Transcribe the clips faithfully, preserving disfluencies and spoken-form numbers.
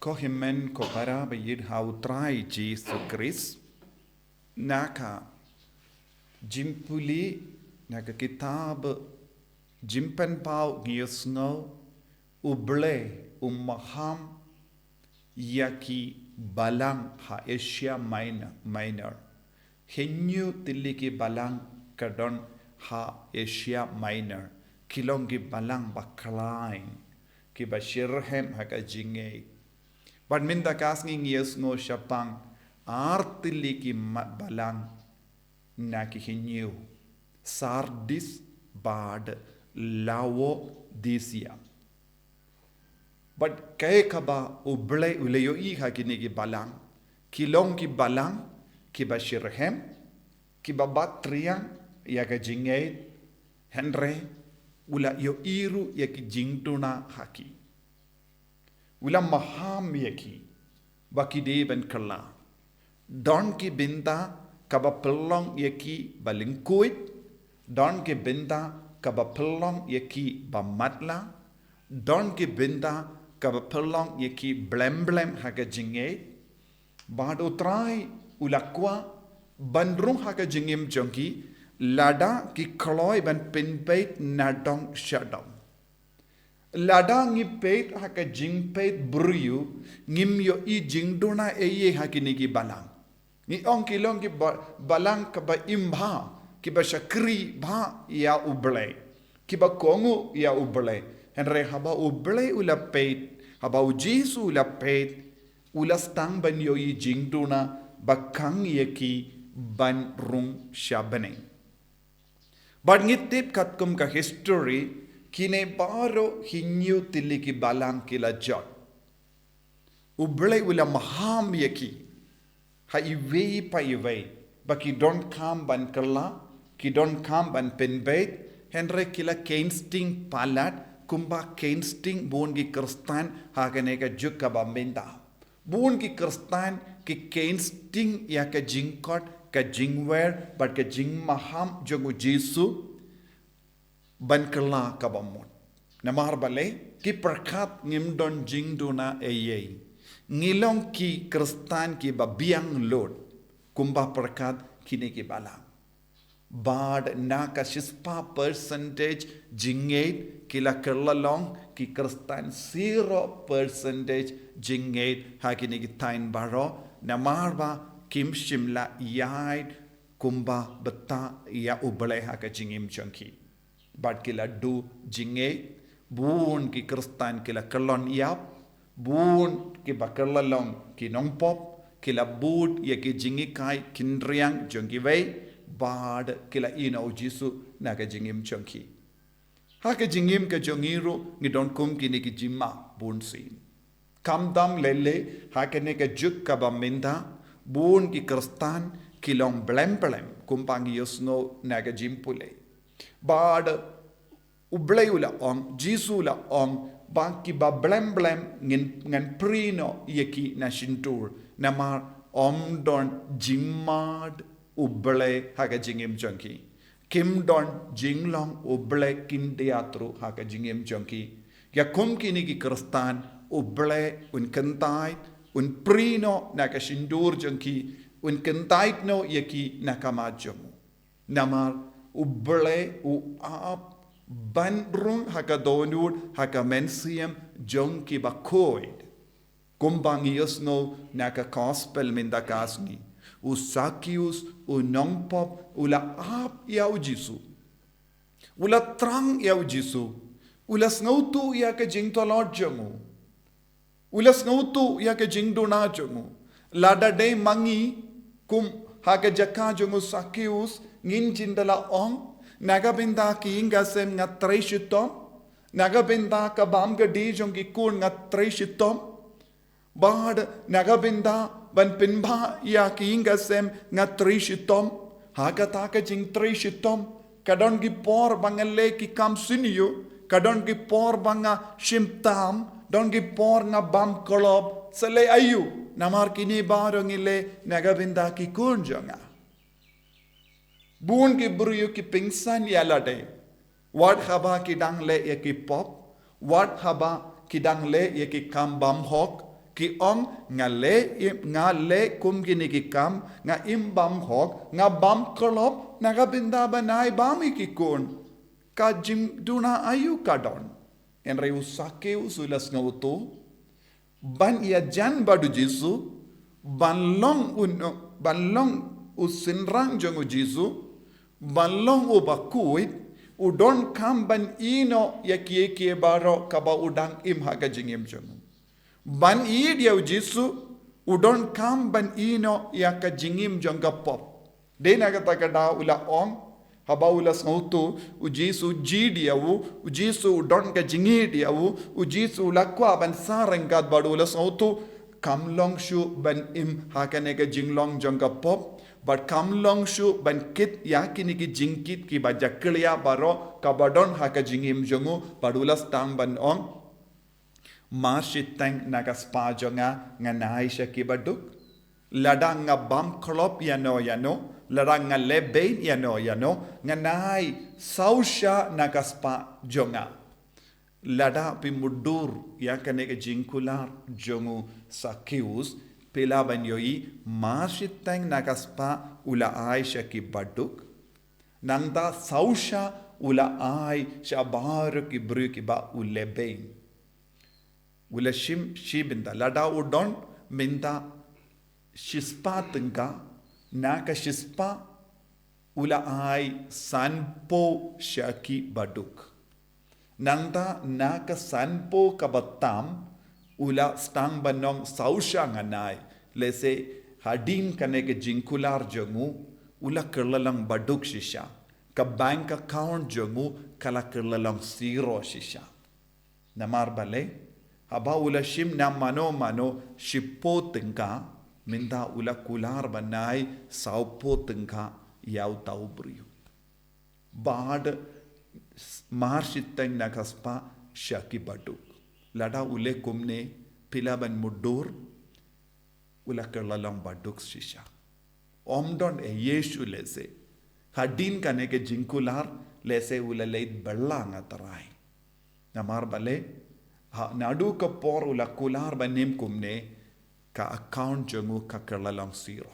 Ko hynmen ko para ba ïeit ha u Trai Jisu Khrist, na ka jingpule na ka kitab Jingpynpaw ngi ïohsngew, U Blei u maham ïa ki balang ha Asia Minor, Minor. Hynñiew tylli ki balang ka don ha Asia Minor, ki long ki balang ba khlaiñ, kiba shitrhem ha ka jingngeit. Bad mynta ka sngi ngi ïohsngew shaphang ar tylli ki ma-, balang na ki hynñiew, Sardis bad Laodicea. Bad kaei kaba U Blei u la ïohi ha kine ki balang, ki long ki balang kiba shitrhem, kiba bat triang ïa ka jingngeit, hynrei u la ïohi ruh ïa ki jingduna ha ki. U la maham ïa ki ba ki dei ban kylla. Don ki bynta kaba pynlong ïa ki ba lyngkhuid, don ki bynta kaba pynlong ïa ki ba matlah, don ki bynta kaba pynlong ïa ki blem blem ha ka jingngeit. Bad U Trai u la kwah ban rung ha ka jingim jong ki, lada ki kloi ban pynbeit na dong sha dong. Lada ngi peit ha ka jingpeit briew, ngim ïohi jingduna ei ei ha kine ki balang. Ngi ong ki long ki ba-, balang kiba im bha, kiba shakri bha ïa U Blei, kiba kohnguh ïa U Blei. Hynrei haba U Blei u la peit, haba U Jisu u la peit, u la sdang ban ïohi jingduna ba khang ïa ki ban rung sha bneng. Bad ngi tip katkum ka history, kine baroh hynñiew tylli ki balang ki la jot. U Blei u la maham ïa ki ha iwei pa iwei, ba ki donkam ban kylla, ki donkam ban pynbeit, hynrei ki la kheiñ sting palat, kumba kheiñ sting bun ki Khristan ha kane ka juk kaba mynta. Bun ki Khristan ki kheiñ sting ïa ka jingkhot, ka jingwer bad ka jingmaham jong U Jisu ban kylla kaba mut. Namar balei? Ki pyrkhat ngim don jingduna ei ei. Ngi long ki Khristan kiba biang lut, kumba pyrkhat kine ki balang. Bad na ka shispah percentage jingngeit, ki la kylla long ki Khristan zero percentage jingngeit ha kine ki thaiñ baroh, namar ba kim shym la ïaid kumba btah ïa U Blei ha ka jingim jong ki. Bad ki la duh jingngeit, bun ki Khristan ki la kyllon ïap, bun kiba kylla long ki nongpop, ki la bud ïa ki jinghikai khynriang jong kiwei, bad ki la ïehnoh U Jisu na ka jingim jong ki. Ha ka jingim ka jong ngi ruh ngi don kum kine ki jingma bunsien. Khamtam lei lei ha kane ka juk kaba mynta, bun ki Khristan ki long blem blem, kumba ngi ïohsngew na ka jingpule. Bad U Blei u la ong, Jisu u la ong, ba kiba blem blem ngin, ngan prie noh ïa ki na shyntur, namar ym don jingmad U Blei ha ka jingim jong ki. Kim don jinglong U Blei khyndiat ruh ha ka jingim jong ki. Ïa kum kine ki Khristan, U Blei un kyntait, un prie noh na ka shyntur jong ki, un kyntait noh ïa ki na ka mat jong u. Namar U Blei u ap ban rung ha ka dohnud, ha ka mynsiem jong kiba khuid. Kumba ngi ïohsngew na ka gospel mynta ka sngi, u Sakius, u nongpop, u la ap ïa U Jisu. U la thrang ïa U Jisu. U la sngewthuh ïa ka jingtlot jong u. U la sngewthuh ïa ka jingduna jong u. Lada dei ma ngi kum ha ka jaka jong u Sakius, ngin jin da la ong, na ka bynta ki ïing ka sem nga trei shitom, na ka bynta ka bam ka dih jong ki khun nga trei shitom. Bad na ka bynta ban pynbha ïa ki ïing ka sem nga trei shitom. Ha kata ka jingtrei shitom, ka don ki por ba nga leh ki kam sniew, ka don ki por ba nga shim tam, don ki por nga bam klop, sa leh aïu, namar kine baroh ngi leh na ka bynta ki khun jong nga. Bun ki briew ki pynsan ïa lade. Wat haba ki dang leh ïa ki pop, wat haba ki dang leh ïa ki kam bymhok, Ki ong, nga leh, nga leh kum kine ki kam, nga im bymhok, nga bym khlop, na ka bynta ban ai bam ïa ki khun. Ka jingduna aïu ka don? Hynrei u Sakeus u la sngewthuh ban ïajan bad u Jisu, ban long u, ban long u synran jong u Jisu, ban long u bakhuid, u donkam ban ïehnoh ïa kiei kiei baroh kaba u dang im ha ka jingim jong u. Ban ïeit ïa u Jisu, u donkam ban ïehnoh ïa ka jingim jong ka pop. Dei na kata ka daw u la ong, haba u la sngewthuh u Jisu jied ïa u, u Jisu u don ka jingïeit ïa u, u Jisu u la kwah ban sah ryngkat bad u, la sngewthuh kam long shuh ban im ha kane ka jinglong jong ka pop, bad kam long shuh ban kit ïa kine ki jingkit kiba jakhlia baroh kaba don ha ka jingim jong u, bad u la sdang ban ong, mar shiteng na ka spah jong nga, ngan ai sha kiba duk. Lada nga bym khlop ïano ïano, lada nga leh beiñ ïano ïano, ngan ai saw sha na ka spah jong nga. Lada phi mutdur ïa kane ka jingkular jong u Sakeus, phi lah ban ïohi, mar shiteng na ka spah u la ai sha kiba duk. Nangta saw sha u la ai sha baroh ki briew kiba u leh beiñ. U la shim shi bynta, lada u don mynta shispah tyngka, na ka shispah u la ai sanphew sha kiba duk. Nangta na ka sanphew kaba tam, u la sdang ban ong, saw sha ngan ai. Lehse hadien kane ka jingkular jong u, u la kylla long baduk shisha. Ka bank account jong u ka la kylla long zero shisha. Namar balei, haba u la shim na mano mano shiphew tyngka, mynta u la kular ban ai sawphew tyngka ïa uta u briew. Bad mar shiteng na ka spah sha kiba duk. Lada u leh kumne, phi lah ban mutdur, u la kylla long baduk shisha. Ym don ei ei shuh lehse. Hadien kane ka jingkular, lehse u la leit bylla, nga Trai. Namar balei, ha, naduh ka por u la kular ban im kumne, ka account jong u ka kylla long zero.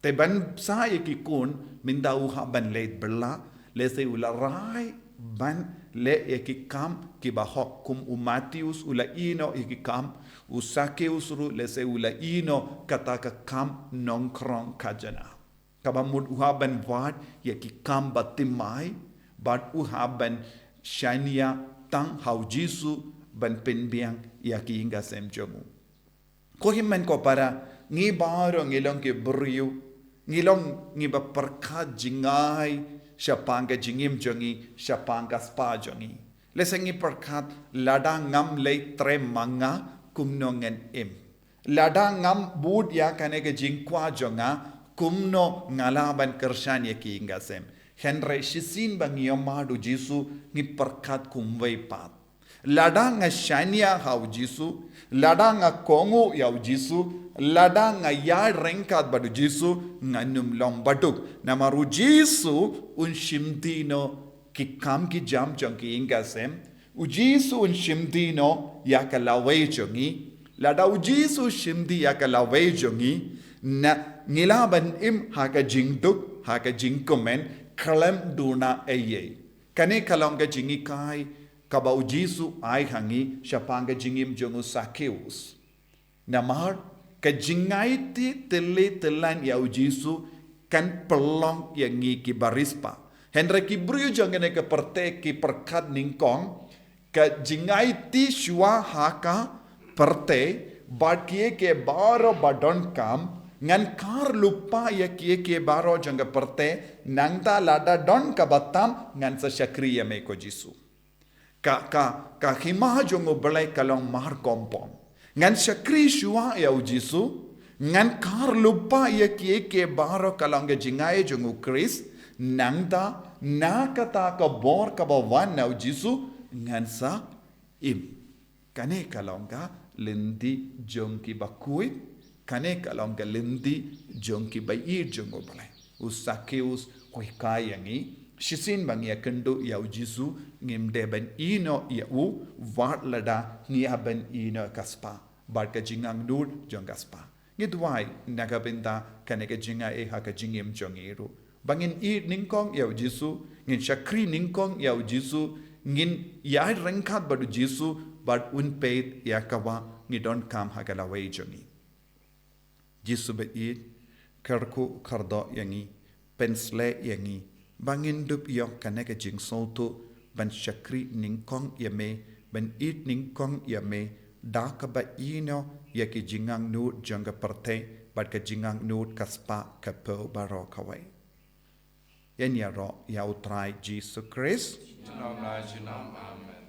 Te ban sah ïa ki khun, mynta u hap ban leit bylla, lehse u la rai ban leh ïa ki kam kiba hok. Kum u Matheus u la ïehnoh ïa ki kam, u Sakeus ruh lehse u la ïehnoh kata ka kam nongkhrong khajana. Kaba mut u hap ban wad ïa ki kam ba thymmai, bad u hap ban shaniah tang ha u Jisu ban pynbiang ïa ki ïing ka sem jong u. Ko hynmen ko para, ngi baroh ngi long ki briew, ngi long ngi ba pyrkhat jngai shaphang ka jingim jong ngi, shaphang ka spah jong ngi. Lehse ngi pyrkhat, lada ngam leit trei ma nga, kumno ngan im. Lada ngam bud ïa kane ka jingkwah jong nga, kumno nga lah ban kyrshan ïa ki ïing ka sem. Hynrei shisien ba ngi ïamad u Jisu, ngi pyrkhat kumwei pat. Lada nga shaniah ha u Jisu, lada nga kohnguh ïa u Jisu, lada nga ïaid ryngkat bad u Jisu, ngan ym long baduk. Namar u Jisu un shimti noh ki kam ki jam jong ki ïing ka sem, u Jisu un shimti noh ïa ka lawei jong ngi. Lada u Jisu shimti ïa ka lawei jong ngi, na ngi lah ban im ha ka jingduk, ha ka jingkmen, khlem duna ei ei. Kane ka long ka jinghikai kaba u Jisu ai ha ngi shaphang ka jingim jong u Sakeus. Namar ka jingaiti tylli tyllan ïa u Jisu kan pynlong ïa ngi ki ba riewspah. Hynrei ki briew jong kane ka pyrthei ki pyrkhat nyngkong, ka jingaiti shuwa ha ka pyrthei, bad kiei kiei baroh ba donkam, ngan kar lypa ïa kiei kiei baroh jong ka pyrthei, nangta lada don kaba tam, ngan sa shakri ïa me ko Jisu. Ka, ka, ka hima jong u Blei ka long markongpong. Ngan shakri shuwa ïa u Jisu, ngan kar lypa ïa kiei kiei baroh, ka long ka jingai jong u Khrist, nangta na kata ka bor kaba wan na u Jisu, ngan sa im. Kane ka long ka lynti jong ki bakhuid, kane ka long ka lynti jong ki baieit jong u Blei. U Sakeus u hikai ïa ngi, shisien ba ngi ïakynduh ïa u Jisu, ngim dei ban ïehnoh ïa u wat lada ngi hap ban ïehnoh ka spah. bad ka jingangnud jong ka spah. Ngi duwai na ka bynta kane ka jingai ha ka jingim jong ngi ruh, ba ngin ïeit nyngkong ïa u Jisu, ngin shakri nyngkong ïa u Jisu, ngin ïaid ryngkat bad u Jisu, bad un peit ïa kaba ngi donkam ha ka lawei jong ngi. Jisu ba ïeit, kyrkhu kyrdoh ïa ngi, pynshlei ïa ngi, ba ngin dup ïoh kane ka jingsngewthuh ban shakri nyngkong ïa me, ban ïeit nyngkong ïa me, da kaba ïehnoh ïa ki jingangnud jong ka pyrthei bad ka jingangnud ka spah ka phew baroh kawei. Ïaroh ïa u Trai Jisu Khrist. Junom la junom, amen.